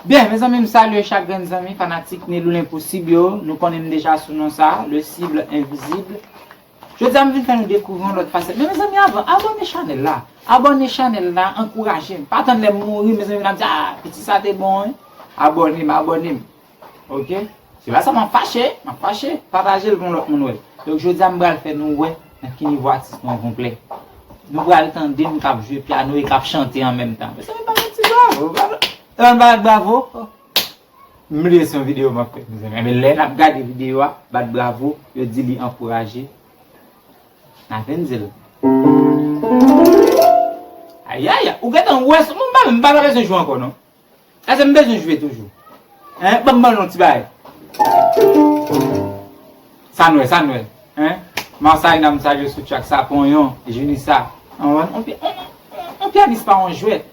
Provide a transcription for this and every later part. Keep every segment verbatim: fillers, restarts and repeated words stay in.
Byen, mezanmi, m salye chak grenn zanmi, fanatik Nelou Lenposib yo. Nou konnen m deja sou non sa, le cible invisible. Jodi a, m vin fè nou dekouvri yon lòt fasèt. Men, mezanmi, avan, abòne chanèl la. Abòne chanèl la, ankouraje m. Pa tann lè m mouri, mezanmi, n ap di, ah, piti sa te bon, wi. Abòne m, abòne m. Ok? Se pa sa, m ap fache, m ap fache. Pataje l pou yon lòt moun wè l. Donk, jodi a, m pral fè nou wè nan ki nivo atis nou an konplè. Nou pral tande m k ap jwe pyano e k ap chante an menm tan. Mezanmi, pa yon ti bravo, bravo. E, ann bat bravo. Oh. M bliye se yon videyo m ap fè, mezanmi. Men lè n ap gade videyo a, bat bravo, yo di li ankouraje. N a vin di l. Ayayay, ou gentan wè, m pa, m pa ta bezwen jwe ankò, non. Èske m bezwen jwe toujou? Hein? Ban m, ban m yon ti bagay. Sa n wè, sa n wè. Hein? Marcelina, m salye sou track sa, Ponyon, Junisa. Ou konprann? On pye-, on, on, on pyanis pa yon jwèt.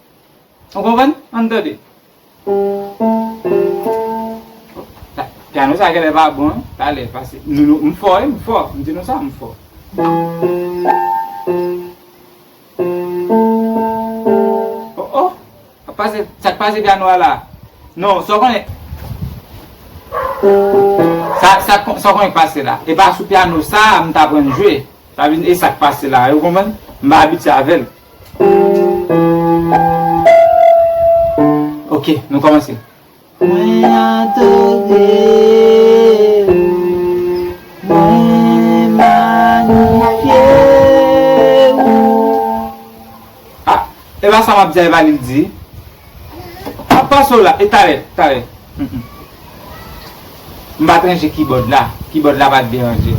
Ou konprann? Ann tande. Sa, pyano sa genlè pa bon, hein? Talè, pase. Nou, nou, m fò, wi, m fò. M di nou sa, m fò. Oh, oh. Sa k pase, sa k pase pyano a la? Non, sa w konnen. Sa, sa, sa w konnen k pase la? E pa sou pyano sa a m t aprann jwe. Sa vin, e sa k pase la, ou konprann? M pa abitye avè l. Ok, nou kòmanse. Mwen adore ou, mwen magnifye ou. Ah, e pa sa m ap di a, e pa li l di. M ap pase w la, e talè, talè. Mm, mm. M pa t ranje kibòd la, kibòd la pa t deranje.